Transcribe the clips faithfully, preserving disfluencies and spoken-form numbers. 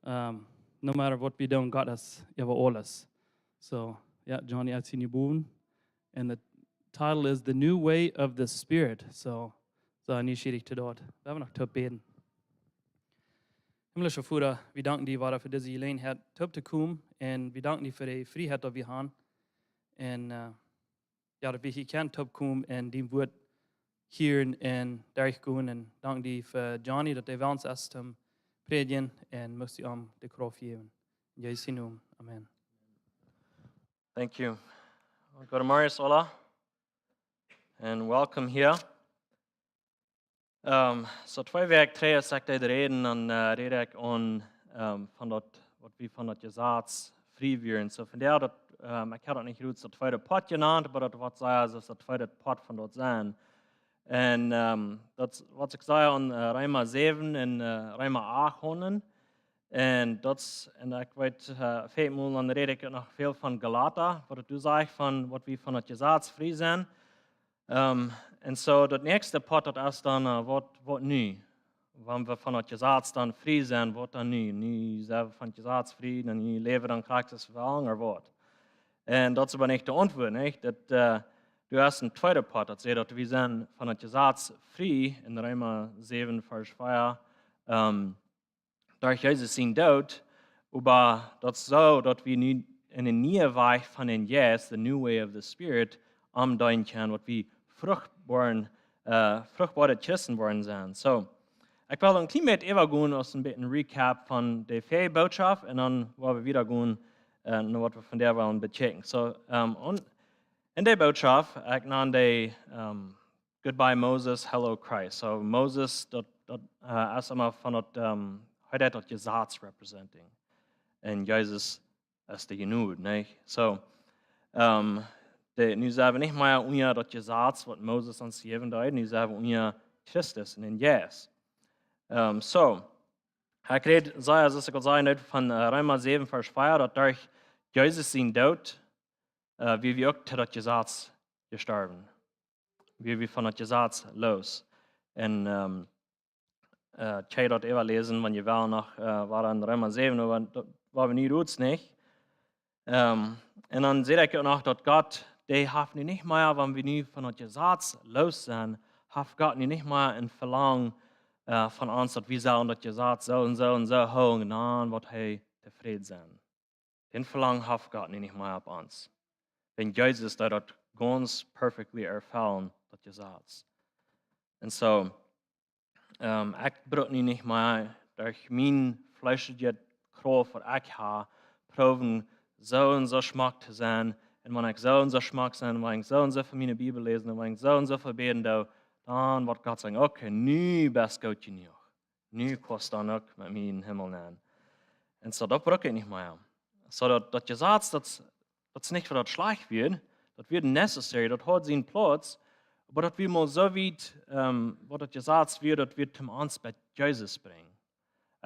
Um, no matter what we do, God is over all us. So, yeah, Johnny, I see you moving. And the title is The New Way of the Spirit. So, so I need you to do it. We haben noch to beten. Himmlischer Vater, wir danken dir, Vater, für diese Gelegenheit, toop to komen. Und wir danken dir für die Freiheit, die wir haben. Und, äh, ja, daut wie hia kjennen toopkomen un dien Wort hieren un derchgonen. Un dank die fa Johnny, daut hee bie ons es toom prädjen, un mucht du am de Krauft jäwen. En Jesus sien Nomen. Amen. Thank you. Goedemorgen, hola. And welcome here. Um, so twee Wäakj trigj, aus ekj deed räden, dan, äh, räd ekj aun, ähm, von daut, waut wie von daut Jesaz frie wieren. So von doa daut, ähm, ekj haud daut nich rut, daut tweede Poat jenant, oba daut woat sea, aus daut tweede Poat von daut sennen. Un, ähm, daut, waut ekj säd aun, äh, Reema säwen un, äh, Reema acht haundlen. Un daut, un ekj weet, äh, väl mol dan räd ekj noch väl von Galata, waut daut doa sajcht von, waut wie von daut Jesaz frie sent. Ähm, un so daut näakjste Poat, daut es dan, äh, waut, waut nu? Wan wie von daut Jesaz dan frie sent, waut dan nu? Nu sent wie von daut Jesaz frie, dan nu läwen wie dan Christus velangen, ooda waut? Un daut es oba nich de Auntwuat, nich? Daut, äh, du hast een tweede Poat, daut sajcht, daut wie sent von daut Jesaz frie en Reema säwen, Varsch vea. Ähm, derch Jesus sien Doot, oba daut es soo, daut wie nu en een nieen Wajch von dän Jeist, the new way of the Spirit, aundeenen kjennen, waut wie fruchtboa, äh, fruchtboare Christen woaren sent. So, ekj well een kjlien bät äwagonen aus een bät een Recap von de väaje Bootschoft un dan woa wie wieda gonen, äh, no waut wie von doa wellen bekjikjen. So, ähm, un en de Bootschoft, ekj nan de, ähm, Goodbye Moses, Hello Christ. So Moses, daut, daut, äh, es emma von daut, ähm, hee deit daut Jesaz representing. Un Jesus es de Jnod, nich? So, ähm, de, nu sent wie nich mea unja daut Jesaz, waut Moses ons jäwen deed. Nu sent wie unja Christus un en Jeist. Ähm, so, ekj räd, soo aus ekj aul säd, nich, von, äh, Reema säwen, Varsch vea, daut derch Jesus sien Doot, äh, wie wie uk to daut Jesaz jestorwen. Wie wie von daut Jesaz loos. Un, ähm, äh, kjenn jie daut äwaläsen, wan jie wellen noch, äh, wada en Reema säwen, oba daut, woa wie nu rut, nich? Ähm, un dan säd ekj uk noch, daut Gott, dee haft nu nich mea, wan wie nu von daut Jesaz loos sent, haft Gott nu nich mea een Velangen, äh, von ons, daut wie sellen daut Jesaz soo un soo un soo hoolen, dan woat hee tofräd sennen. Dän Velangen haft Gott nu nich mea opp ons. Wan Jesus deed daut gaunz perfectly erfellen, daut Jesaz. Un so, ähm, ekj bruk nu nich mea derch mien fleeschelje Krauft, waut ekj hab, proowen soo un soo schmock to sennen. Un wan ekj soo un soo schmock sie, wan ekj soo un soo väl miene Bibel läs, un wan ekj soo un soo väl bäden doo, dan woat Gott sajen, okay, nu best goot jenuach. Nu kaust dan uk met mie en Himmel nenn. Un so, daut bruk ekj nich mea. So, daut, daut Jesaz, daut, daut es nich, waut daut schlajcht wia. Daut wia necessary, daut haud sienen Plauz. Oba daut wia mau soo wiet, ähm, waut daut Jesaz wia, daut wia toom ons bie Jesus brinjen.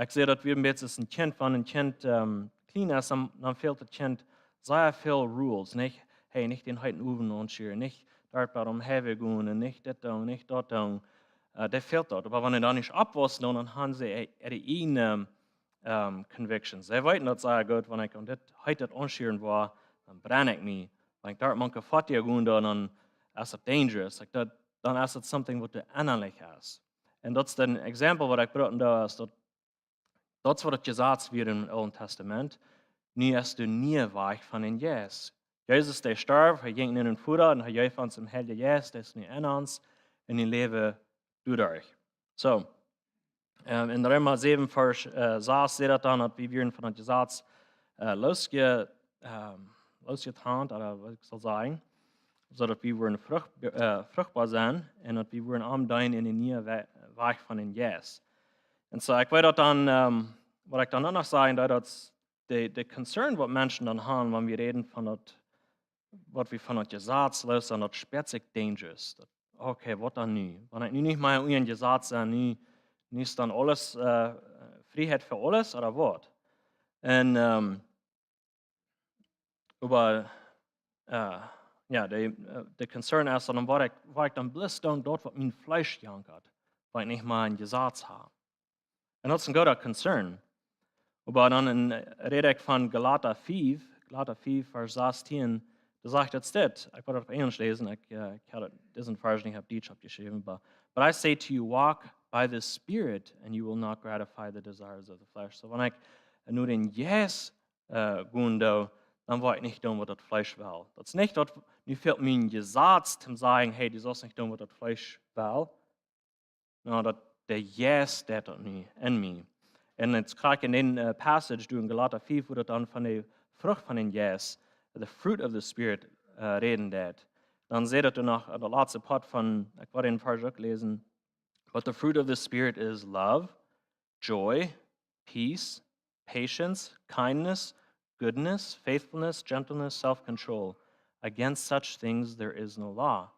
Ekj see daut wia een bät aus een Kjint, wan een Kjint, ähm, kjlien es, dan, dan fält daut Kjint sea väl rules, nich? Hey, nich dän heeten Owen aunschieren, nich doa bie dän Highway gonen, un nich dit doonen, nich daut doonen. Äh, dee fält daut. Oba wan dee dan nich oppwaussen, dan, dan haben see e-, äare ieejne, ähm, convictions. See weeten daut sea goot, wan ekj aun dit, heet daut aunschieren woa, dan brenn ekj mie. Wan ekj doa mank de Foatia go, dan, dan es daut dangerous. Like daut, dan es daut something, waut doa ennalich es. Un daut es een Exempel, waut ekj brucken doo, es daut, daut es, waut daut Jesaz wia em Oolen Testament. Nu es de niee Wajch von dän Jeist. Jesus, dee storf, hee jinkj no dän Voda un hee jeef ons dän Heiljen Jeist, dee es nu en ons, un wie läwen doaderch. So, ähm, en Reema säwen, Varsch, äh, sas sajcht daut dan, daut wie wieren von daut Jesaz, äh, loosje-, ähm, loosjetrant, ooda waut ekj saul sajen, soo daut wie wudden frucht-, äh, fruchtboa sennen un daut wie wudden aundeenen en dän nieen Wa-, Wajch von dän Jeist. Un so, ekj weet daut dan, ähm, waut ekj dan uk noch sajen, daut, daut de, de Concern, waut Menschen dan haben, wan wie räden von daut, waut wie von daut Jesaz loos sent, daut spieet sikj dangerous. Daut, okay, waut dan nu? Wan ekj nu nich mea unja een Jesaz sie, nu, nu es dan aules, äh, Frieheit fa aules, ooda waut? Un, ähm, oba, äh, jo, de, äh, de Concern es dan, waut ekj, waut ekj dan bloos doo, daut waut mien Fleesch jankat, wan ekj nich mea een Jesaz hab. Un daut es een gooda Concern. Oba dan en, räd ekj von Galata fief, Galata fief, Varsch sastieen, doa sajcht et dit. Ekj woa daut opp Enjlisch läsen, ekj, äh, ekj haud daut, disen Varsch nich opp Dietsch oppjeschräwen, oba, "But I say to you, walk by the Spirit, and you will not gratify the desires of the flesh." So, wan ekj no dän Jeist, äh, gonen doo, dan woa ekj nich doonen waut daut Fleesch well. Daut es nich daut, nu fält mie een Jesaz toom sajen, hey, du saust nich doonen waut daut Fleesch well. No, daut, de Jeist deit daut nu en mie. Un et krakjt en dän, äh, Passage, doa en Galata fief, wua daut dan von de Frucht von dän Jeist, the fruit of the Spirit, äh, räden deit. Dan sajcht et doa noch, äh, de latste Poat von, ekj woa dän Varsch uk läsen. "But the fruit of the Spirit is love, joy, peace, patience, kindness, goodness, faithfulness, gentleness, self-control. Against such things there is no law."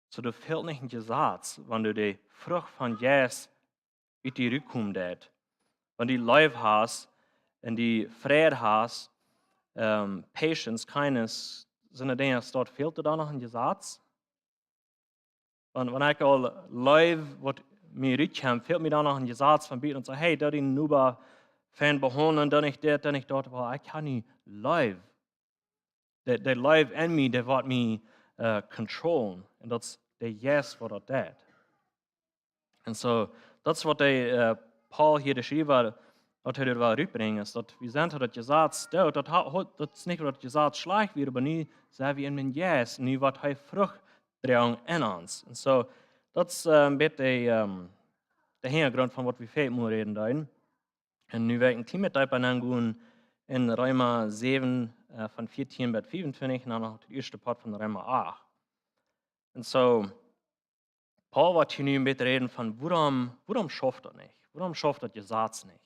So, doa fält nich een Jesaz, wan du de Frucht von Jeist ut die rutkomen deit. Wan du Leew hast un du Fräd hast, ähm, patience, kindness, sent Dinja, es daut, fält doa dan noch een Jesaz? Wan, wan ekj aul Leew waut mie rutkjemt, fält mie dan noch een Jesaz von buten un saj, hey, doo dien Noba fein behaundlen, doo nich dit, doo nich daut, wiels ekj kaun nich Leew. De, de Leew en mie, dee woat mie, äh, controllen. Un daut es de Jeist waut daut deit. Un so, daut es waut de, äh, Paul hia, de Schriewa, waut hee doa well rutbrinjen, es daut wie sent daut Jesaz doot, daut ha-, ho-, daut es nich daut Jesaz schlajcht wia, oba nu sent wie en dän Jeist, nu woat hee Frucht droagen en ons. Un so, daut es, äh, een bät de, ähm, de Hinjagrunt von waut wie väl mol räden deeden. Un nu well ekj een kjlien bät deepa nengonen en Reema säwen, äh, von vieetieen bat fiefuntwintich, un dan noch daut ieeschte Poat von Reema acht. Un so, Paul woat hia nu een bät räden von, wuarom, wuarom schauft daut nich? Wuarom schauft daut Jesaz nich?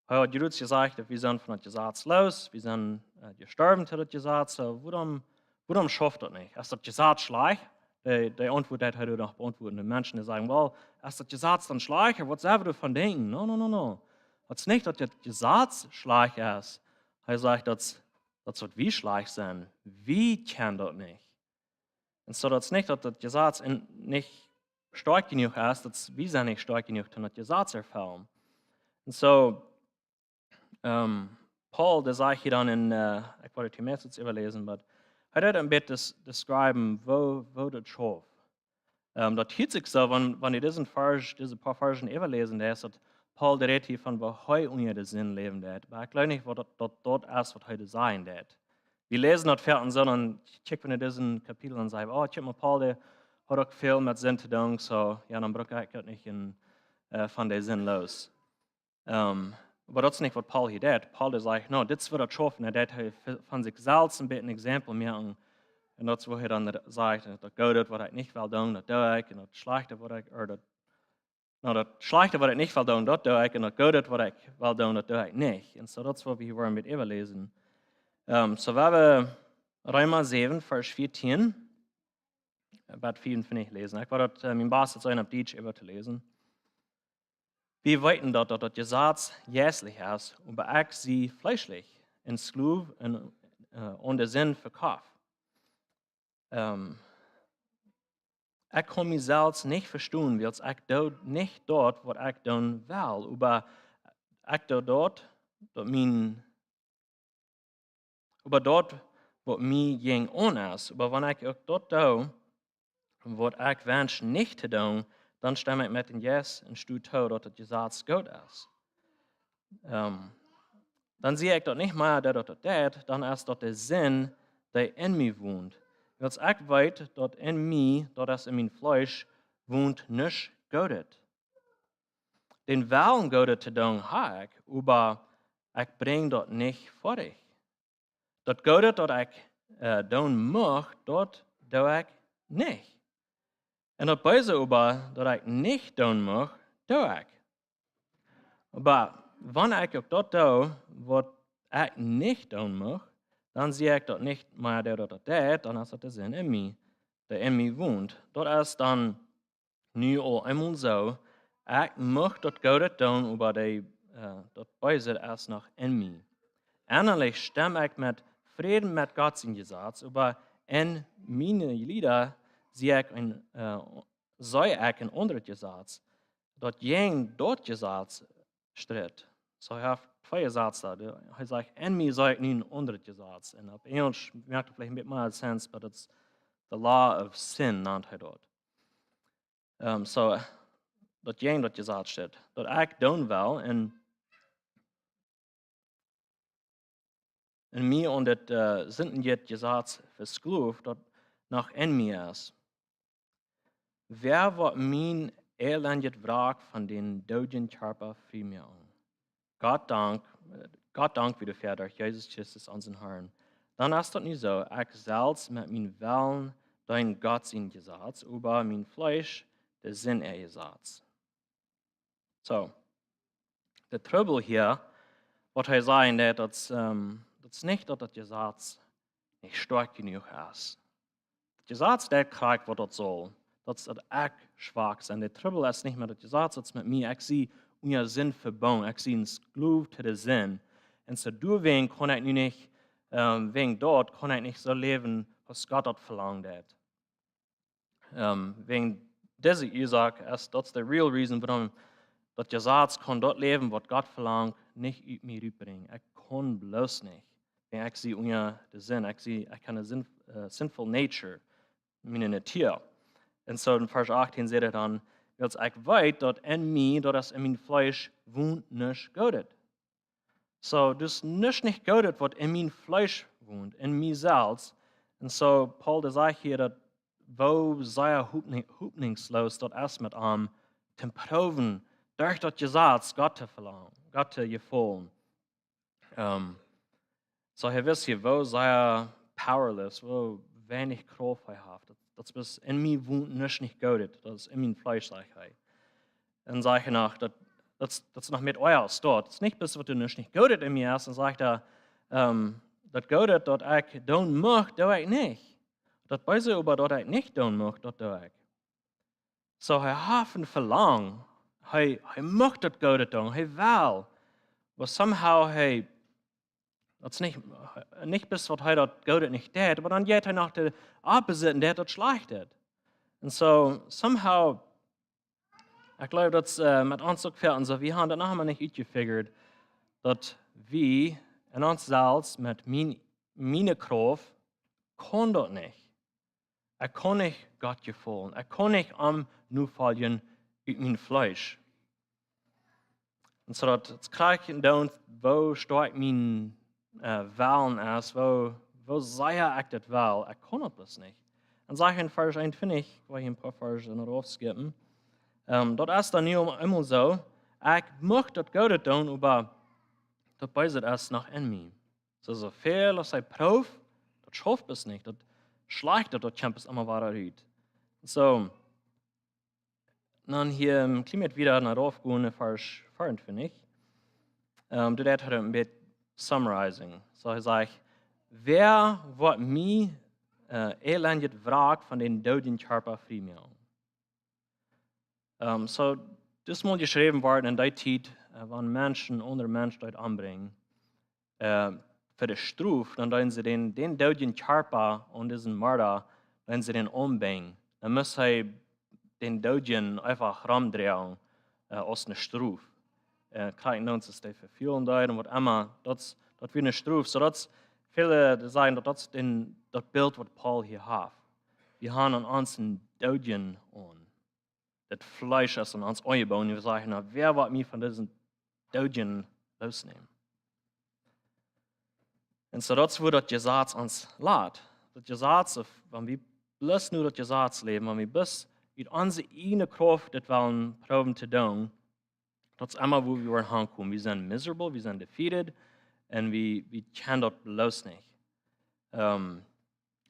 Hee haud jrod jesajcht, daut wie sent von daut Jesaz loos, wie sent, äh, jestorwen to daut Jesaz, so, wuarom, wuarom schauft daut nich? Es daut Jesaz schlajcht? De, de Auntwuat, dee hee doa noch beauntwuaden. De Menschen, dee sajen, well, es daut Jesaz dan schlajcht? Waut sell wie doavon denkjen? No, no, no, no. Daut es nich daut daut Jesaz schlajcht es. Hee sajcht, daut, daut es waut wie schlajcht sent. Wie kjennen daut nich. Un so, daut es nich daut daut Jesaz en, nich stoakj jenuach es, daut wie sent nich stoakj jenuach toom daut Jesaz erfellen. Un so, ähm, Paul, dee sajcht hia dan en, äh, ekj woa daut hia meist äwaläsen, oba hee deit een bät des-, describen, woo, woo daut schauft. Ähm, daut hieet sikj soo, wan, wan du disen Varsch, dise poa Varschen äwaläsen deist, daut Paul dee rät hia von, woo hee unja de Sind läwen deit. Oba ekj jleew nich, waut daut, daut, daut es, waut hee doa sajen deit. Wie läsen daut väl un soo, dan kjikj wie no disen Kapitel un saj wie, oh, kjikj mol, Paul, dee haud uk väl met Sind to doonen, so, jo, dan bruck ekj uk nich en, äh, von de Sind loos. Ähm, oba daut es nich waut Paul hia deit. Paul, dee sajcht, no, dit es waut daut schauft, un hee deit hia v-, von sikj selfst een bät een Exempel moaken. Un daut es woo hee dan re-, sajcht, daut Goode waut ekj nich well doonen, daut doo ekj, un daut Schlajchte waut ekj, ooda daut, no, daut Schlajchte waut ekj nich well doonen, daut doo ekj, un daut Goode waut ekj well doonen, daut doo ekj nich. Un so, daut es waut wie hia woaren met äwaläsen. Ähm, so, wie haben Reema säwen, Varsch vieetieen, äh, bat fiefuntwintich läsen. Ekj woa daut, äh, mien best sennen opp Dietsch äwa to läsen. Wie weeten daut, daut daut Jesaz jeistlich es, oba ekj sie fleeschlich, een Sklow un, äh, aun de Sind vekoft. Ähm, ekj kaun mie selfst nich vestonen, wiels ekj doo nich daut, waut ekj doonen well, oba ekj doo daut, daut mien Oba daut, waut mie jäajenaun es, oba wan ekj uk daut doo, waut ekj wensch nich to doonen, dan stemm ekj met dän Jeist un sto too, daut daut Jesaz goot es. Ähm, dan sie ekj daut nich mea, dee daut deit, dan es daut de Sind, dee en mie wont. Wiels ekj weet, daut en mie, daut es en mien Fleesch, wont nuscht Goodet. Dän Wellen Goodet to doonen ha ekj, oba ekj brinj daut nich foadich. Daut Goode, daut ekj, äh, doonen mucht, daut doo ekj nich. Un daut Beese oba, daut ekj nich doonen mucht, doo ekj. Oba wan ekj uk daut doo, waut ekj nich doonen mucht, dan sie ekj daut nich mea, dee daut deit, dan es daut de Sind en mie, dee en mie wont. Daut es dan nu aul eemol soo, ekj mucht daut Goode doonen, oba dee, äh, daut Beese es noch en mie. Ennalich stemm ekj met Fräd met Gott sien Jesaz, oba en miene Jlieda sie ekj een, äh, sie ekj een aundret Jesaz, daut jäajen daut Jesaz stritt. So hee haft twee Jesazen. Hee sajcht, enn mie see ekj nu een aundret Jesaz. Un opp Enjlisch moakt et veleicht een bät mea sense, but it's the law of sin, nant hee daut. Ehm, so, daut jäajen daut Jesaz steit. Daut ekj doonen well un, un mie aun dit, eh, sindenje Jesaz vesklooft, daut noch enn mie es. Wäa woat mien elendjet Wrack von dän doodjen Kjarpa frie moaken? Gott Dank, eh, Gott Dank wie doafäa derch Jesus Christus, onsen Herrn. Dan es daut nu soo, ekj selfst met mien Wellen deen Gott sien Jesaz, oba mien Fleesch de Sind äa Jesaz. So, de Trubbel hia, waut hee sajen deit, daut, ehm, daut es nich daut daut Jesaz nich stoakj jenuach es. Daut Jesaz deit krakjt waut daut saul. Daut es daut ekj schwak sie. De Trubbel es nich met daut Jesaz, daut es met mie. Ekj sie unja Sind vebungen. Ekj sie een Skloow to de Sind. Un soo doawäajen kaun ekj nu nich, ehm, wäajen daut kaun ekj nich soo läwen aus Gott daut velangt haft. Ehm, wäajen dise Uasoak es, daut es de real reason, wuarom daut Jesaz kaun daut Läwen waut Gott velangt nich ut mie rutbrinjen. Ekj kaun bloos nich. Wäajen ekj sie unja de Sind. Ekj sie, ekj hab eene sin-, eh, sinful nature, miene Natua. Un soo en Varsch achtieen sajcht hee dan, wiels ekj weet daut enn mie, daut es enn mien Fleesch, wont nuscht Goodet. So, daut es nuscht nich Goodet waut enn mien Fleesch wont, enn mie selfst. Un soo, Paul, dee sajcht hia daut, woo sea hopni-, hopninjsloos daut es met am, to proowen, derch daut Jesaz Gott to velangen, Gott to jefaulen. Ehm, so hee wist hia, woo sea powerless, woo weinich Krauft hee haft. Daut, daut es bloos enn mie wont nuscht nich Goodet, daut es enn mien Fleesch, sajcht hee. Un sajcht hee noch, daut, daut, daut es noch met ea stoakj. Daut es nich bloos waut doa nuscht nich Goodet enn mie es. Un sajcht hee, ehm, daut Goodet daut ekj doonen mucht, doo ekj nich. Daut Beese oba daut ekj nich doonen mucht, daut doo ekj. So, hee haft een Velangen. Hee, hee mucht daut Goodet doonen. Hee well. Oba somehow hee, daut es nich, nich bloos waut hee daut Goodet nich deit, oba dan jeit hee noch de opposite un deit daut Schlajchte. Un so, somehow, ekj jleew daut, eh, met ons uk väl, un so, wie haben daut noch emma nich utjefigurt, daut wie enn ons selfst met mien, miene Krauft kaun daut nich. Ekj kaun nich Gott jefaulen. Ekj kaun nich am nofoljen ut mien Fleesch. Un so daut, daut kjrie ekj dan, woo stoakj mien, eh, Wellen es, woo, woo sea ekj daut well, ekj kaun daut bloos nich. Un sajcht hee en Varsch eenuntwintich, ekj well hia een poa Varsch noch raufskippen. Ehm, daut es dan nu om, emol soo, ekj mucht daut Goodet doonen, oba daut Beese es noch enn mie. So, soo väl aus hee proowt, daut schauft bloos nich. Daut Schlajchte, daut kjemt bloos emma wieda rut. So, dan hia, ehm, kjlien bät wieda no rauf gonen, Varsch veeauntwintich. Ehm, doa deit hee een bät summarizing. So, hee sajcht, wäa woat mie, eh, elendjet Wrack von dän doodjen Kjarpa frie moaken? Ehm, so, daut mott jeschräwen woaren enn dee Tiet, eh, wan Menschen aundre Menschen deeden ombrinjen. Eh, fa de Strof, dan deeden see dän, dän doodjen Kjarpa aun disen Moorda, deeden see dän ombrinjen. Dan must hee dän Doodjen eefach romdroagen, eh, aus eene Strof. Eh, kjrieen dan, see vefulen deeden, waut emma, daut, daut wia eene Strof. So daut väle, dee sajen daut daut dän, daut Bilt waut Paul hia haft. Wie haben aun ons een Doodjen aun. Daut Fleesch es aun ons aunjebungen. Wie sajen, na, wäa woat mie von disen Doodjen loosnämen? Un so daut es wua daut Jesaz ons lat. Daut Jesaz, wan wie bloos no daut Jesaz läwen, wan wie bloos ut onse ieejne Krauft dit wellen proowen to doonen, daut es emma wua wie woaren hankomen. Wie sent miserable, wie sent defeated, un wie, wie kjennen daut bloos nich. Ehm,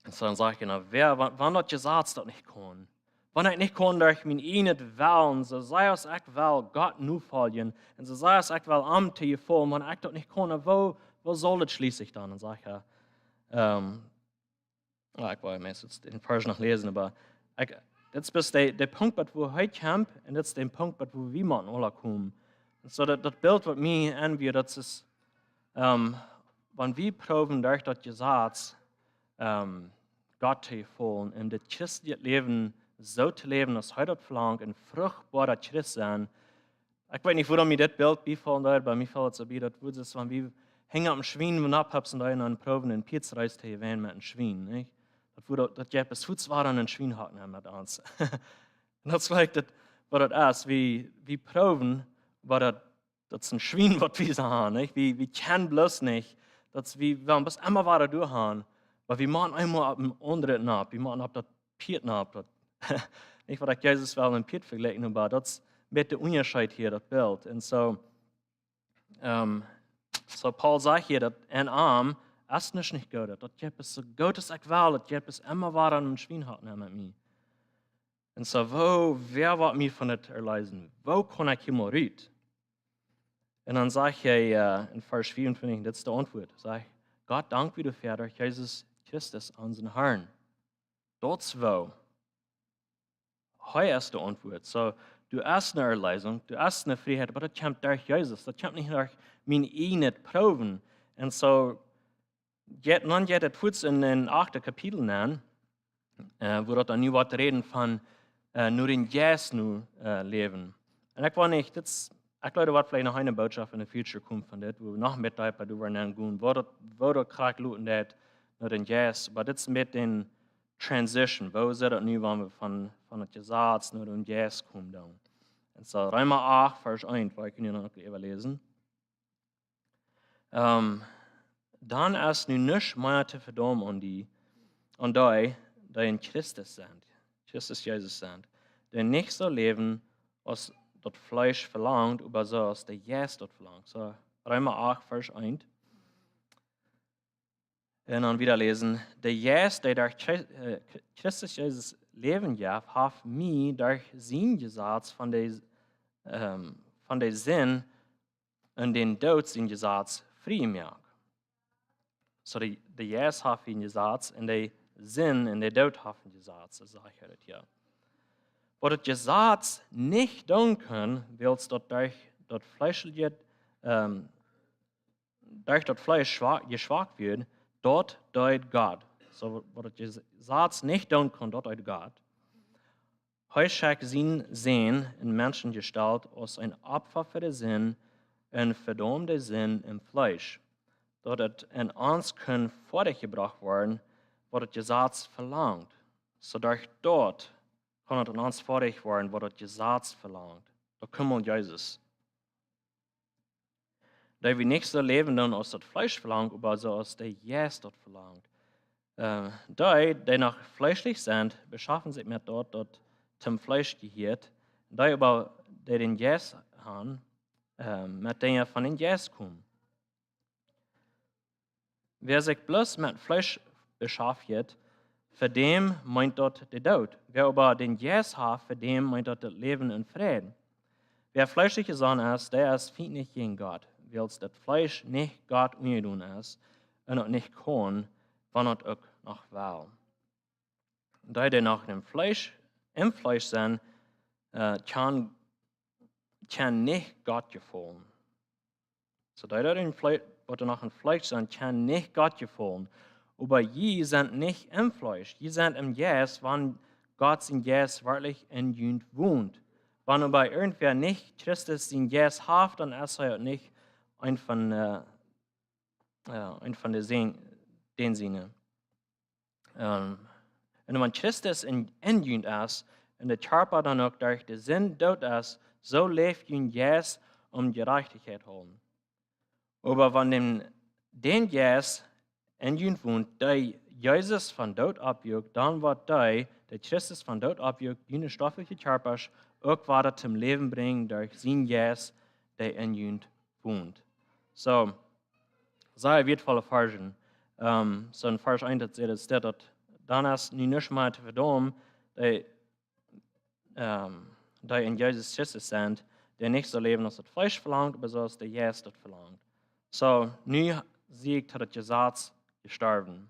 un so dan saj ekj, na, wäa, wa-, wan daut Jesaz daut nich kaun, wan ekj nich kaun derch mien ieejnet Wellen, soo sea aus ekj well Gott nofoljen, un soo sea aus ekj well am to jefaulen, wan ekj daut nich kaun, dan woo, woo saul daut schlieslich dan? Dan sajcht hee, ehm, jo, ekj well meist dän Varsch noch läsen, oba ekj, daut es bloos de, de Punkt, bat wua hee kjemt, un daut es de Punkt, bat wua wie motten aula komen. Un so daut, daut Bilt waut mie aunwia, daut es, ehm, wan wie proowen derch daut Jesaz, ehm, Gott to jefaulen, un daut christelje Läwen soo to läwen, aus hee daut velangt, een fruchtboara Christ sennen, Ekj weet nich, wuarom mie dit Bilt biefoll, oba mie foll et soo bie, daut wudd es, wan wie hinjen opp een Schwien, wan opp haben, dan proowen een Pieet reis to jewennen met een Schwien, nich? Daut wudd, daut jeft bloos fuaz wada een Schwien hacken met ons. Un daut es like daut, waut daut es, wie, wie proowen, oba daut, daut es een Schwien, waut wie sent, nich? Wie, wie kjennen bloos nich, daut wie, wie wellen bloos emma wada derchgonen, oba wie motten eemol opp een aundret nopp, wie motten opp daut Pieet nopp, daut, nich waut ekj Jesus well een Pieet vejlikjen, oba daut es een bät de Unjascheet hia, daut Bilt. Un soo, ähm, soo Paulus sajcht hia, daut enn am es nuscht nich goot, daut jeft bloos soo goot aus ekj well, daut jeft bloos emma wada een Schwien hacken met mie. Un soo, woo, wäa woat mie von dit erleesen? Woo kaun ekj hia mol rut? Un dan sajcht hee, äh, enn Varsch vea un twintich, un dit es de Auntwuat, sajcht: Gott, Dank wie doafäa, derch Jesus Christus, onsen Harn. Daut es woo. Hee es de Auntwuat. Soo, du hast eene Erleesunk, du hast eene Frieheit, oba daut kjemt derch Jesus. Daut kjemt nich derch mien ieejnet Proowen. Un soo, jeit, dan jeit et fuaz enn, enn achte Kapitel nenn, äh, wua daut dan nu woat räden von, äh, no dän Jeist no, äh, läwen. Un ekj weet nich, dit es, ekj jleew, daut woat veleicht noch eene Bootschoft enn de future komen von dit, wua wie noch mea deepa doaräwa gonen, woo daut, woo daut krakjt loten deit no dän Jeist. Oba dit es een bät de Transition. Woo es daut nu, wan wie von, von daut Jesaz no dän Jeist komen dan? Un soo Reema acht, Varsch eent, woa ekj nu noch äwaläsen. Ähm, dan es nu nuscht mea to vedaumen aun dee, aun dee, dee enn Christus sent, Christus Jesus sent, dee nich soo läwen aus daut Fleesch velangt, oba soo aus de Jeist daut velangt. Soo, Reema acht, Varsch eent. Un dan wieda läsen: De Jeist, dee derch Chri-, äh, Christus Jesus Läwen jeft, haft mie derch sien Jesaz von de, ähm, von de Sind un dän Doot sien Jesaz frie jemoakt. Soo de, de Jeist haft een Jesaz un de Sind un de Doot haft een Jesaz, soo sajcht hee daut hia. Waut daut Jesaz nich doonen kunn, wiels daut derch daut fleeschelje, ähm, derch daut Fleesch schwa-, jeschwakt wort, daut deed Gott. Soo, waut daut Jesaz nich doonen kunn, daut deed Gott. Hee schekjt sienen Sän enn Menschenjestault aus een Opfa fa de Sind un vedaumd de Sind em Fleesch, daut et enn ons kunn foadich jebrocht woaren, waut daut Jesaz velangt. Soo derch daut kunn et enn ons foadich woaren, waut daut Jesaz velangt. Doa kjemt Jesus. Dee wie nich soo läwen doonen aus daut Fleesch velangt, oba soo aus de Jeist daut velangt. Äh, dee, dee noch fleeschlich sent, beschaffen sikj met daut, daut toom Fleesch jehieet. Dee oba, dee dän Jeist han, äh, met Dinja von dän Jeist komen. Wäa sikj bloos met Fleesch beschaft, fa däm meent daut de Doot. Wäa oba dän Jeist haft, fa däm meent daut daut Läwen un Fräd. Wäa fleeschlich jesonnen es, dee es fientlich jäajen Gott, wiels daut Fleesch nich Gott unjedonen es un uk nich kaun, wan et uk noch well. Dee, dee noch em Fleesch, em Fleesch sent, äh, kjennen, kjennen nich Gott jefaulen. Soo dee, dee em Fle-, waut noch em Fleesch sent, kjennen nich Gott jefaulen. Oba jie sent nich em Fleesch, jie sent em Jeist, wan Gott sien Jeist werkjlich enn junt wont. Wan oba irjentwäa nich Christus sien Jeist haft, dan es hee uk nich een von, äh, äh, een von de Sän-, dän siene. Ähm, un wan Christus enn, enn junt es, un de Kjarpa dan uk derch de Sind doot es, soo läft jun Jeist om Jerajchtichkjeit hoolen. Oba wan dän, dän Jeist enn junt wont, dee Jesus vom Doot oppwakjt, dan woat dee, dee Christus vom Doot oppwakjt, june stoffliche Kjarpasch uk wada toom Läwen brinjen derch sienen Jeist, dee enn junt wont. Soo, sea wieetvolle Varsch. Ähm, soo enn Varsch eent, daut sajcht, daut steit, daut dan es nu nuscht mea to vedaumen, dee, ähm, dee enn Jesus Christus sent, dee nich soo läwen aus daut Fleesch velangt, oba soo aus de Jeist daut velangt. Soo, nu sie ekj to daut Jesaz jestorwen.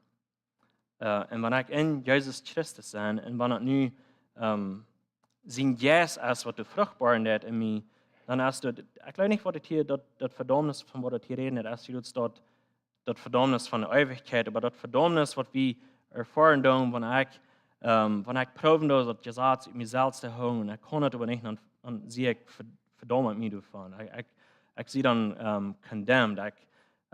Äh, un wan ekj enn Jesus Christus sie, un wan et nu, ähm, sien Jeist es, waut de Frucht boaren deit enn mie, dan es daut, ekj jleew nich, waut et hia, daut, daut Vedaumnis, von waut et hia räden deit, es hia daut, daut Vedaumnis von de Eewichkjeit, oba daut Vedaumnis, waut wie erfoaren doonen, wan ekj, ähm, wan ekj proowen doo, daut Jesaz ut mie selfst to hoolen, un ekj kaun et oba nich, dan, dan sie ekj ve-, Doa mie doavon. Ekj, ekj, ekj sie dan, ähm, condemned. Ekj,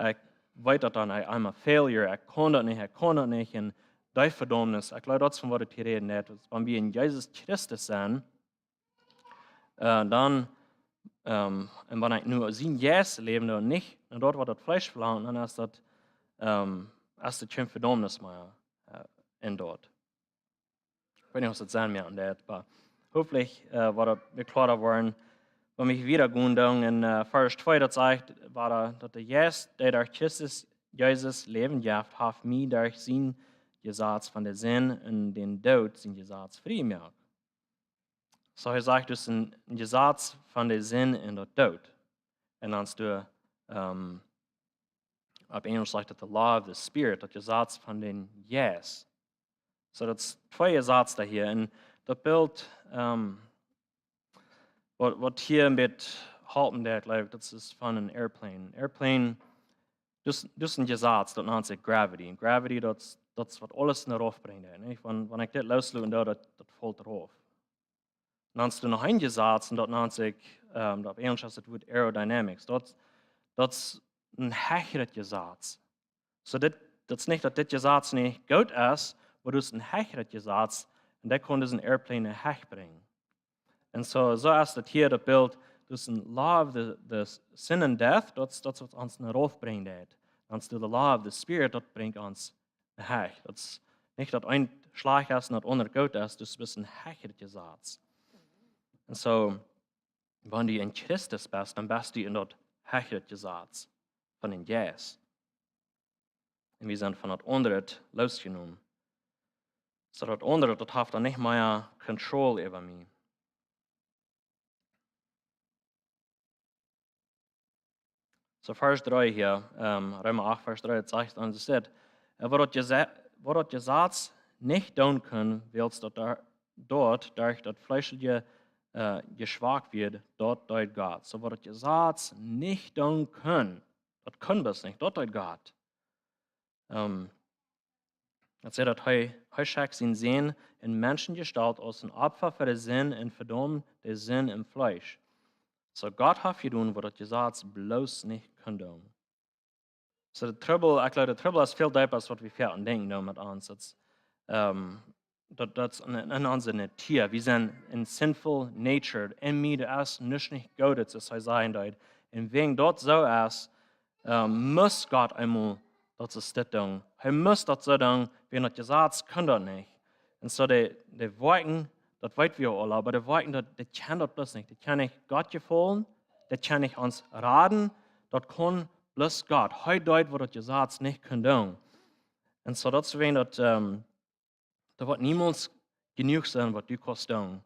ekj weet daut dan, ekj, I'm a failure. Ekj kaun daut nich, ekj kaun daut nich. Un dee Vedaumnis, ekj jleew, daut es von waut et hia räden deit. Wan wie en Jesus Christus sent, äh, dan, ähm, un wan ekj nu sien Jeist läwen doo, nich no daut waut daut Fleesch velangt, dan es daut, ähm, es daut kjeene Vedaumnis mea, äh, en daut. Ekj weet nich, aus daut sennen mea aun daut, oba hopefully, äh, woat daut mie kloara woaren, wan wie wieda gonen dan en, äh, Varsch twee, daut sajcht, wada, daut de Jeist, dee derch Christus Jesus Läwen jeft, haft mie derch sien Jesaz von de Sind un dän Doot sien Jesaz frie jemoakt. Soo, hee sajcht dus een, een Jesaz von de Sind un daut Doot. Un dan es doa, ähm, opp Enjlisch sajcht daut the law of the Spirit, daut Jesaz von dän Jeist. Soo, daut es twee Jesazen doa hia. Un daut Bilt, ähm, waut, waut hia een bät halpen deit, jleew ekj, daut es von een airplane. Airplane, daut, daut es een Jesaz, daut nant sikj gravity. Un gravity, daut, daut es waut aules no rauf brinjt, nich? Wan, wan ekj dit looslot, daut, daut, daut fault rauf. Dan hast du noch een Jesaz, un daut nant sikj, ähm, opp Enjlisch es daut Wuat aerodynamics. Daut, daut es een hechret Jesaz. Soo dit, daut es nich daut dit Jesaz nich goot es, oba daut es een hechret Jesaz. Un daut kaun disen airplane hech brinjen. Un soo, soo es daut hia daut Bilt, daut es een law of the, the sin and death, daut, daut es waut ons no rauf brinjt. Dan hast du the law of the Spirit, daut brinjt ons hech. Daut es nich daut eent schlajcht es un daut aundre goot es, daut es een hechret Jesaz. Un soo, wan du en Christus best, dan best du en daut hechret Jesaz von dän Jeist. Un wie sent von daut aundre loosjenomen. Soo daut aundre, daut haft dan nich mea control äwa mie. Soo, Varsch dree hia, ähm, Reema acht, Varsch dree, daut sajcht ons dit. Äh, waut daut Jesa-, waut daut Jesaz nich doonen kunn, wiels daut doa, doa derch daut fleeschelje, äh, jeschwakt wort, daut deed Gott. Soo, waut daut Jesaz nich doonen kunn, daut kunn bloos nich, daut deed Gott. Ähm, daut sajcht daut hee, hee schekjt sienen Sän en Menschenjestault aus een Opfa fa de Sind un vedaumd de Sind em Fleesch. Soo Gott haft jedonen, waut daut Jesaz bloos nich kunn doonen. Soo de Trubbel, ekj jleew, de Trubbel es väl deepa aus waut wie foaken denkjen doonen met ons. Daut, ähm, daut, daut es en, en onse Natua. Wie sent en sinful nature. En mie, doa es nuscht nich Goodet, soo aus hee sajen deed. Un wäajen daut soo es, ähm, must Gott eemol daut soo dit doonen. Hee must daut soo doonen, wäajen daut Jesaz kunn daut nich. Un soo de, de Woakjen, daut weet wie aul, oba de Woakjen, daut, dee kjennen daut bloos nich. Dee kjennen nich Gott jefaulen, dee kjennen nich ons raden, daut kaun bloos Gott. Hee deed, waut daut Jesaz nich kunn doonen. Un soo daut es wäajen daut, ähm, daut woat niemols jenuach sennen, waut du kaust doonen.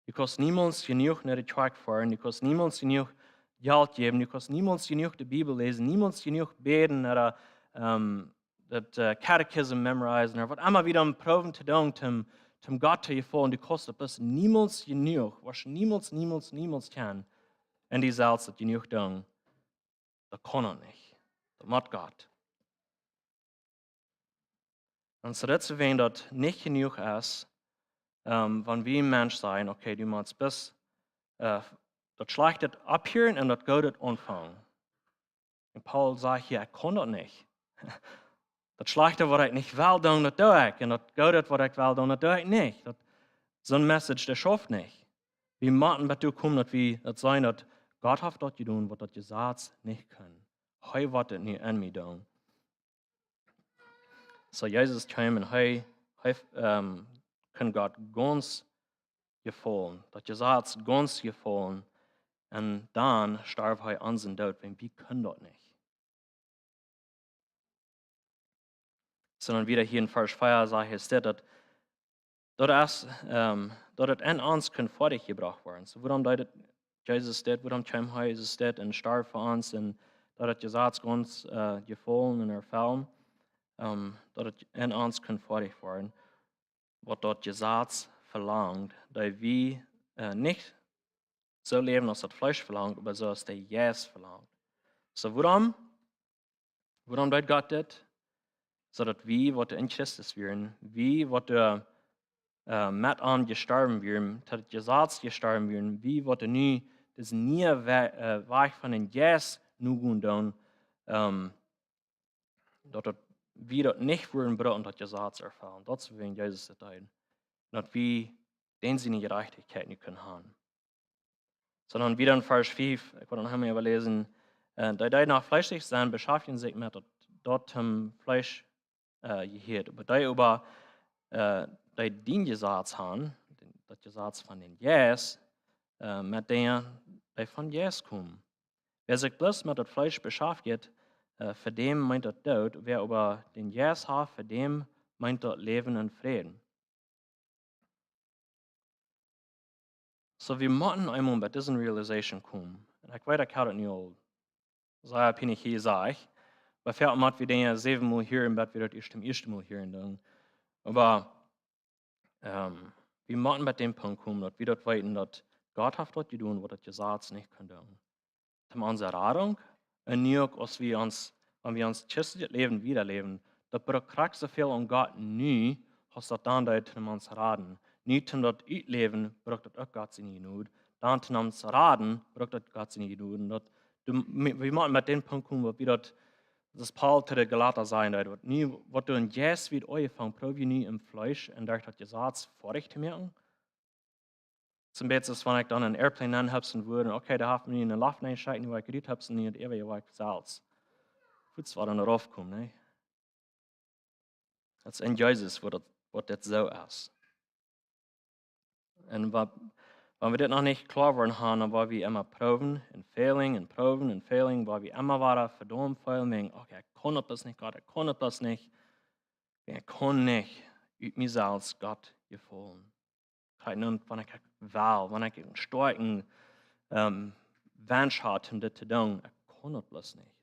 Du kaust niemols jenuach no de Kjoakj foaren, du kaust niemols jenuach Jelt jäwen, du kaust niemols jenuach de Bibel läsen, niemols jenuach bäden, ooda, ähm, daut, äh, Catechism memorizing, ooda waut emma wie dan proowen to doonen, om, om Gott to jefaulen. Du kaust daut bloos niemols jenuach, woascht niemols, niemols, niemols kjennen en die selfst daut jenuach doonen. Daut kaun daut nich. Daut mott Gott. Un soo daut es wäajen daut nich jenuach es, ähm, wan wie een Mensch sajen, okay, du motst bloos, äh, daut Schlajchte opphieren un daut Goode aunfangen. Un Paulus sajcht hia, ekj kaun daut nich. Daut Schlajchte, waut ekj nich well doonen, daut doo ekj. Un daut Goode, waut ekj well doonen, daut doo ekj nich. Daut, soon Message, dee schauft nich. Wie motten bat doa komen, daut wie daut seenen, daut Gott haft daut jedonen, waut daut Jesaz nich kunn. Hee woat et nu en mie doonen. Soo Jesus kjeem un hee, hee, ähm, kunn Gott gaunz jefaulen. Daut Jesaz gaunz jefaulen. Un dan storf hee aun sienen Doot, wiels wie kunnen daut nich. Sonda wada hia en Varsch vea sajcht et, daut, daut es, ähm, daut et en ons kunn foadich jebrocht woaren. Soo, wuarom deed et Jesus dit, wuarom kjeem hee Jesus dit un storf fa ons un daut et Jesaz gaunz, äh, jefaulen un erfellen, ähm, daut et en ons kunn foadich woaren, waut daut Jesaz velangt, daut wie, äh, nich soo läwen aus daut Fleesch velangt, oba soo aus de Jeist velangt. Soo, wuarom? Wuarom deed Gott dit? Soo daut wie, waut en Christus wieren, wie, waut, äh, met am jestorwen wieren, daut Jesaz jestorwen wieren, wie, waut nu dis niee We-, äh, Wajch von dän Jeist nu gonen doonen, ähm, daut, daut wie daut nich wudden brucken, daut Jesaz erfellen. Daut es wäajen Jesus daut deed. Daut wie dän siene Jerajchtichkjeit nu kjennen haben. Sonda wada en Varsch fief, ekj well noch eemol äwaläsen, äh, dee, dee noch fleeschlich sent, beschaftjen sikj met daut, daut toom Fleesch, äh, jehieet. Oba dee oba, äh, dee dien Jesaz haben, daut Jesaz von dän Jeist, äh, met dän, dee vom Jeist komen. Wäa sikj bloos met daut Fleesch beschaftjet, äh, fa däm meent daut Doot, wäa oba dän Jeist haft, fa däm meent daut Läwen un Fräd. Soo, wie motten eemol bie dise Realization komen. Un ekj weet, ekj hab daut nu aul sea pienlich hia jesajcht. Oba väl mol wie Dinja säwen mol hieren, bat wie daut ieeschte, ieeschte Mol hieren doonen. Oba, ähm, wie motten bie dän Punkt komen, daut wie daut weeten, daut Gott haft daut jedonen, waut daut Jesaz nich kunn doonen. Toom onse Radunk. Un nu uk, aus wie ons, wan wie ons christlichet Läwen wieda läwen, daut brukt krakjt soo väl aun Gott nu, aus daut dan deed toom ons raden. Nu toom daut utläwen, brukt daut uk Gott siene Jnod. Dan toom ons raden, brukt daut Gott siene Jnod. Un daut, du, wie motten bie dän Punkt komen, waut wie daut, aus Paulus to de Galata säd, daut waut nu, waut du em Jeist wia aunjefongen, proow jie nu em Fleesch un derch daut Jesaz foadich to moaken. Soo een bät aus wan ekj dan en een Airplane aunhupsen wudd, okay, dee haft mie en de Loft nenjeschekjt, nu woa ekj rut hupsen, nu woa ekj selfst. Fuaz woa dan raufkomen, nä? Daut es en Jesus, waut daut, waut dit soo es. Un waut, wan wie dit noch nich kloa woaren haben, dan woa wie emma proowen un failing un proowen un failing, woa wie emma wada vedaumt feelen, wäajen, okay, ekj kaun daut bloos nich, Gott, ekj kaun daut bloos nich. Wäajen ekj kaun nich ut mie selfst Gott jefaulen. Krakjt nu, wan ekj well, wan ekj een stoakjen, ähm, Wensch haud, om dit to doonen, ekj kaun daut bloos nich.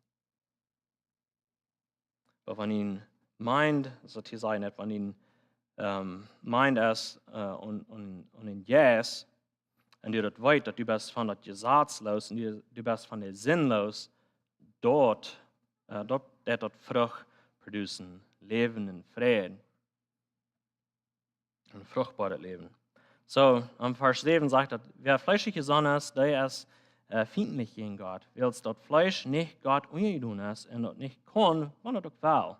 Oba wan een mind, soo to sajen, daut wan een, ähm, mind es, äh, un, un, un een Jeist, un du daut weetst, daut du best von daut Jesaz loos, un du, du best von de Sind loos, daut, äh, daut, daut, daut Frucht producen, Läwen un Fräd. Een fruchtboaret Läwen. Soo, em Varsch säwen sajcht daut, wäa fleeschlich jesonnen es, dee es, äh, fientlich jäajen Gott. Wiels daut Fleesch nich Gott unjajedonen es un daut nich kaun, wan daut uk well.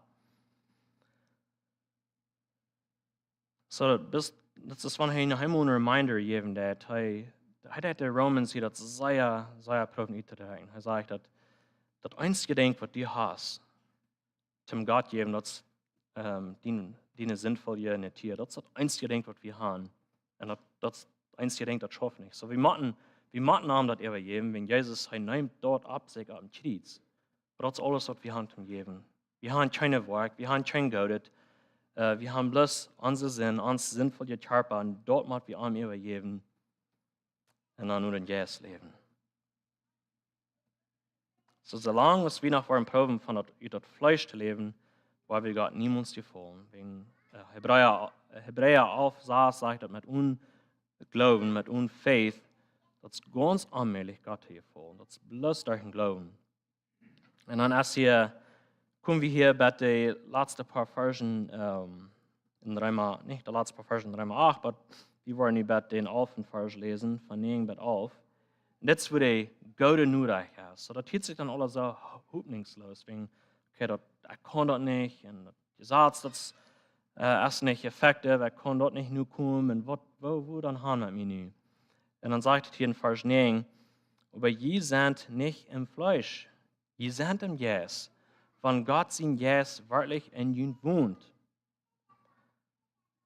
Soo, daut es, daut es wan hee noch eemol een reminder jäwen deed. Hee, hee deed de Romans hia daut sea, sea proowen uttodrekjen. Hee sajcht daut, daut eensje Dinkj waut du hast, toom Gott jäwen, daut es, ähm, dien, diene sindvolle Natua. Daut es daut eensje Dinkj waut wie haben. Un daut, daut es daut eensje Dinkj, daut schauft nich. Soo, wie motten, wie motten am daut äwajäwen, wan Jesus, hee nemt daut opp sikj opp daut Kjriez. Oba daut es aules waut wie haben toom jäwen. Wie haben kjeene Woakj, wie haben kjeen Goodet. Äh, wie haben bloos onse Sind, ons sindvollet Kjarpa, un daut mott wie am äwajäwen. Un dan no dän Jeist läwen. Soo, soo lang aus wie noch woaren proowen von daut, ut daut Fleesch to läwen, woa wie Gott niemols jefaulen. Wäajen, äh, Hebräa, Hebräa alf sas sajcht daut met onen Gloowen, met onen faith, daut es gaunz onmäajlich Gott to jefaulen. Daut es bloos derch dän Gloowen. Un dan es hia, kom wie hia bie de latste poa Varschen, ähm, en Reema, nich de latste poa Varschen en Reema acht, oba wie woaren nu bie dän alften Varsch läsen, von näajen bat alf. Un dit es wua de goode Norecht es. Soo, daut hieet sikj dan aules soo hopninjsloos, wäajen, okay, daut, ekj kaun daut nich, un daut Jesaz, daut es, äh, es nich effective, ekj kaun doa nich no komen, un waut, woo, woo dan han met mie nu? Un dan sajcht et hia en Varsch näajen, oba jie sent nich em Fleesch, jie sent em Jeist, wan Gott sien Jeist werkjlich en junt wont.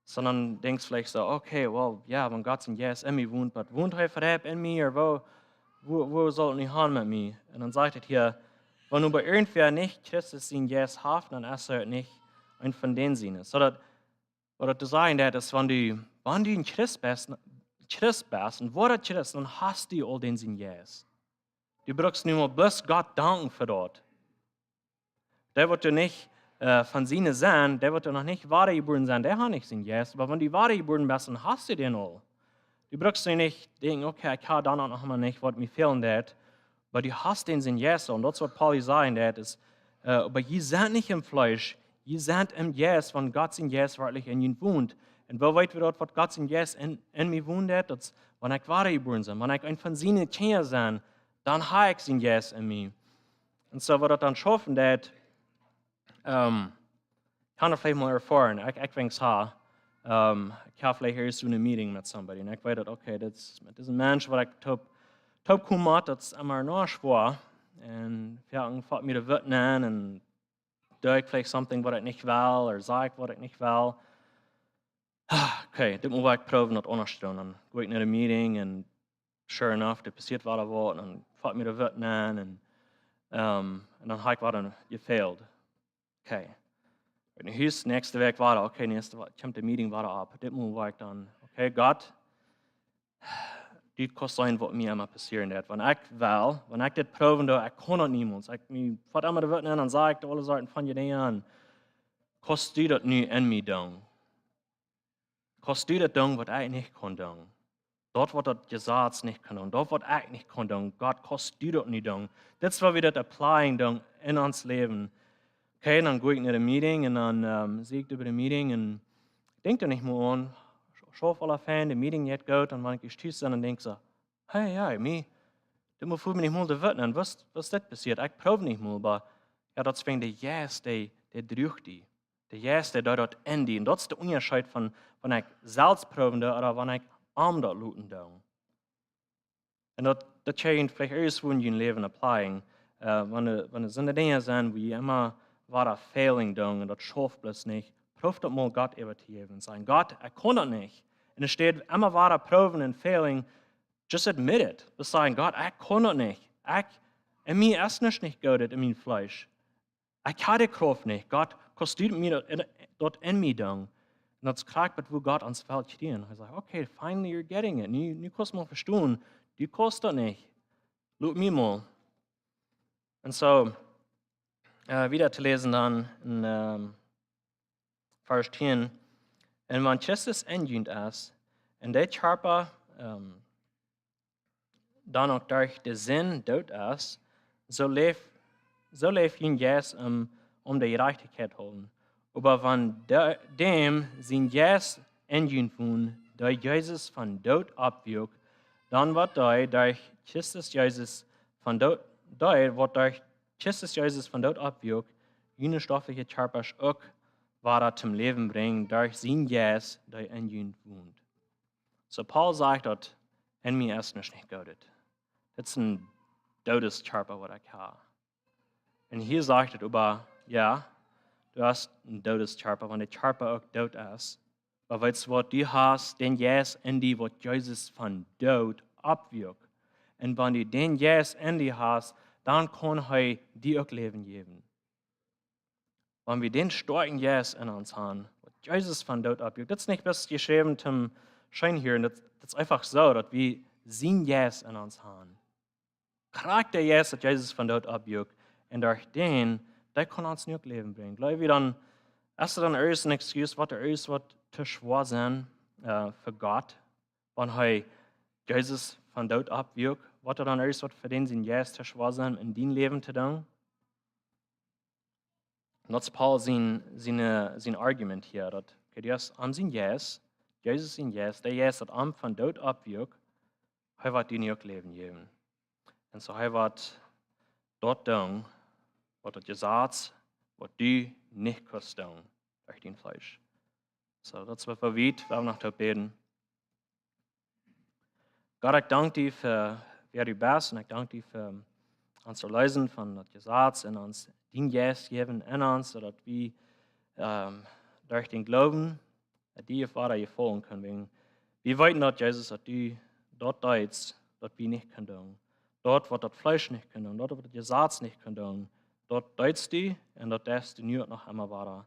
Sonda denkjst veleicht soo, okay, well, jo, wan Gott sien Jeist en mie wont, oba wont hee veleicht en mie, ooda woo, woo, woo saul et nu gonen met mie? Un dan sajcht et hia, wan oba irjentwäa nich Christus sien Jeist haft, dan es hee nich eena von dän siene. Soo daut, waut daut to sajen deit, es, wan du, wan du een Christ best, Christ best, een woara Christ, dan hast du aul dän sien Jeist. Du brukst nu mau bloos Gott danken fa daut. Dee waut doa nich, äh, von siene sent, dee waut doa noch nich wadajebuaren sent, dee han nich sien Jeist. Oba wan du wadajebuaren best, dan hast du dän aul. Du brukst nu nich denkjen, okay, ekj hab daut noch mau nich, waut mie fälen deit. Oba du hast dän sien Jeist, un daut es waut Paulus sajen deit, es, äh, oba jie sent nich em Fleesch, jie sent em Jeist, wan Gott sien Jeist werkjlich en junt wont. Un woo weet wie daut, waut Gott sien Jeist en, en mie wonen deit? Daut es, wan ekj wadajebuaren sie, wan ekj een von siene Kjinja sie, dan hab ekj sien Jeist en mie. Un soo, waut daut dan schaufen deit, ähm, ekj kaun daut veleicht mol erfoaren. Ekj, ekj weens ha, ähm, ekj hab veleicht ieescht soo eene Meeting met somebody. Un ekj weet daut, okay, daut es met disen Mensch, waut ekj toop, toop kom met, daut es emma noch schwoa. Un jo, dan felt mie de Wut aun un doo ekj veleicht something, waut ekj nich well, ooda saj ekj, waut ekj nich well. Okay, dit mott ekj proowen, daut aundasch to doonen. Dan go ekj no de Meeting un sure enough, doa passieet wada waut un dan felt mie de Wut aun un, ähm, un dan hab ekj wada jefailt. Okay. Un nu es näakjste Wäakj wada, okay, näakjste Wäakj kjemt de Meeting wada opp. Dit mott ekj dan, okay, Gott, du kaust seenen, waut mie emma passieren deit. Wan ekj well, wan ekj dit proowen doo, ekj kaun daut niemols. Ekj, mie felt emma de Wut aun un dan saj ekj aule Sorten von Dinja. Kaust du daut nu en mie doonen? Kaust du daut doonen, waut ekj nich kaun doonen? Daut, waut daut Jesaz nich kaun doonen, daut, waut ekj nich kaun doonen, Gott, kaust du daut nu doonen? Dit es, woo wie daut applying doonen en ons Läwen. Okay, dan go ekj no de Meeting un dan, ähm, sie ekj äwa de Meeting un denkj doa nich mea aun. Schauf aula fein, de Meeting jeit goot, un wan ekj ieescht tus sie, dan denkj ekj soo, hey, jo, mie, dit mott fa mie nich mol de Wut aun. Waut, waut es dit passieet? Ekj proow nich mol, oba jo, daut es wäajen de Jeist, dee, dee druach die. De Jeist, dee deit daut en die. Un daut es de Unjascheet von, wan ekj selfst proowen doo ooda wan ekj am daut loten doo. Un daut, daut kjenn jie veleicht ieescht, woo en jun Läwen applying. Äh, wan doa, wan doa soone Dinja sent, woo jie emma wada failing doonen un daut schauft bloos nich, proow daut mol Gott äwa to jäwen un sajen, Gott, ekj kaun daut nich. Un enne Städ emma wada proowen un failing, just admit it. Bloos sajen, Gott, ekj kaun daut nich. Ekj, en mie es nuscht nich goot en mien Fleesch. Ekj hab de Krauft nich. Gott, kaust du mie daut en, daut en mie doonen? Un daut es krakjt waut, woo Gott ons well kjrieen. Hee sajcht, okay, finally you're getting it. Nu, nu kaust mol vestonen. Du kaust daut nich. Lot mie mol. Un soo, äh, wieda to läsen dan en, ähm, Varsch tieen. Un wan Christus en junt es, un de Kjarpa, ähm, dan uk derch de Sind doot es, soo läft, soo läft jun Jeist om, om de Jerajchtichkjeit hoolen. Oba wan de, däm sien Jeist en junt wont, dee Jesus vom Doot oppwakjt, dan woat dee, dee Christus Jesus vom Doot, dee, waut derch Christus Jesus vom Doot oppwakjt, june stoffliche Kjarpasch uk wada toom Läwen brinjen, derch sienen Jeist, dee en junt wont. Soo Paulus sajcht daut, en mie es nuscht nich goodet. Dit es een Doodeskjarpa waut ekj hab. Un hia sajcht et oba, jo, du hast een Doodeskjarpa, wan de Kjarpa uk doot es. Oba weetst waut, du hast dän Jeist en die, waut Jesus vom Doot oppwakjt. Un wan du dän Jeist en die hast, dan kaun hee die uk Läwen jäwen. Wan wie dän stoakjen Jeist en ons han, waut Jesus vom Doot oppwakjt, daut es nich bloos jeschräwen toom scheen hieren, daut, daut es eefach soo, daut wie sienen Jeist en ons han. Krakjt de Jeist, dee Jesus vom Doot oppwakjt, un derch dän, dee kaun ons nu uk Läwen brinjen. Jleew wie dan, es et dan irjent een Excuus, waut irjent waut too schwoa es, äh, fa Gott, wan hee Jesus vom Doot oppwakjt, woat dan irjent waut fa dän sien Jeist too schwoa sennen en dien Läwen to doonen? Un daut es Paulus sien, sien, äh, sien Argument hia, daut, okay, du hast am sien Jeist, Jesus sien Jeist, de Jeist, dee am vom Doot oppwakjt, hee woat die nu uk Läwen jäwen. Un soo hee woat daut doonen, waut daut Jesaz, waut du nich kaust doonen, derch dien Fleesch. Soo, daut es waut wie, wie haben noch to bäden. Gott, ekj dank die fa wäa du best un ekj dank die fa ons Erleesen von daut Jesaz un ons dien Jeist jäwen en ons, soo daut wie, ähm, derch dän Gloowen, daut die uk wada jefaulen kjennen. Wäajen wie weeten daut, Jesus, daut du daut deetst, daut wie nich kjennen doonen. Daut waut daut Fleesch nich kaun doonen, daut waut daut Jesaz nich kaun doonen, daut deetst du un daut deist du nu uk noch emol wada.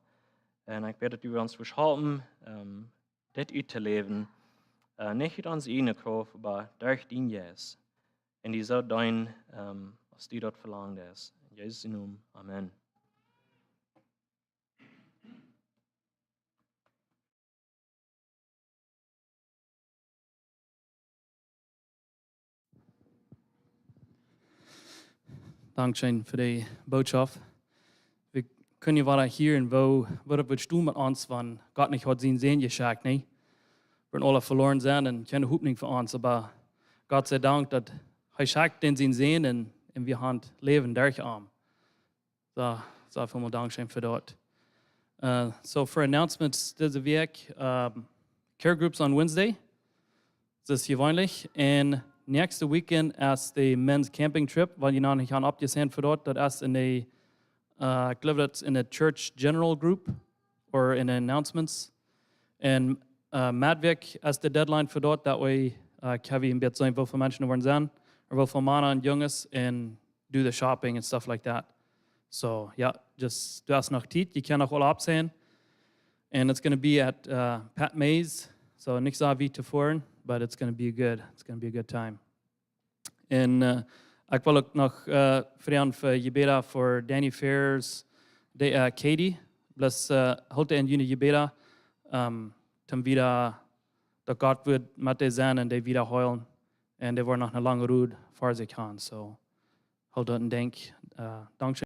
Un ekj bäd, daut du ons wurscht halpen, ähm, dit uttoläwen, äh, nich ut onse ieejne Krauft, oba derch dien Jeist. Un die soo deenen, ähm, aus du daut velangen deist. En Jesus sien Nomen. Amen. Dankscheen fa de Bootschoft. Wie kjennen hia wada hieren, woo, woo daut woat stonen met ons, wan Gott nich haud sienen Sän jeschekjt, nä? wudden aula veloaren sennen un kjeene Hopninj fa ons. Oba Gott sie Dank, daut hee schekjt dän sienen Sän un, un wie haben Läwen derch am. Soo, soo väl mol Dankscheen fa daut. Uh, so for announcements dise Wäakj, um, care groups on Wednesday. Daut es jeweenlich. Un näakjste Weekend es de men's camping trip, wan jie noch nich haben oppjeseenen fa daut. Daut es en de, uh, ekj jleew daut es en de church general group or en de announcements. Un, uh, Medwäakj es de deadline fa daut, daut wie, uh, kjenn wie een bät seenen woo väl Menschen doa woaren sennen, ooda woo väl Mana un Junges, un do the shopping and stuff like that. So, jo, just, du hast noch Tiet, jie kjennen noch aula oppseenen. And it's gonna be at, uh, Pat May's. So, nich soo wiet to foaren, but it's gonna be good. It's gonna be a good time. Un, uh, ekj well uk noch, uh, froagen fa Jebäda fa Danny Fairs, de, uh, Katie. Bloos, uh, hoolt an june Jebäda, um, toom wieda, daut Gott woat met dee sennen un dee wieda heelen. Un dee woaren noch eene lange Road ver sikj haben. So, hoolt daut en Denkj. Uh, dank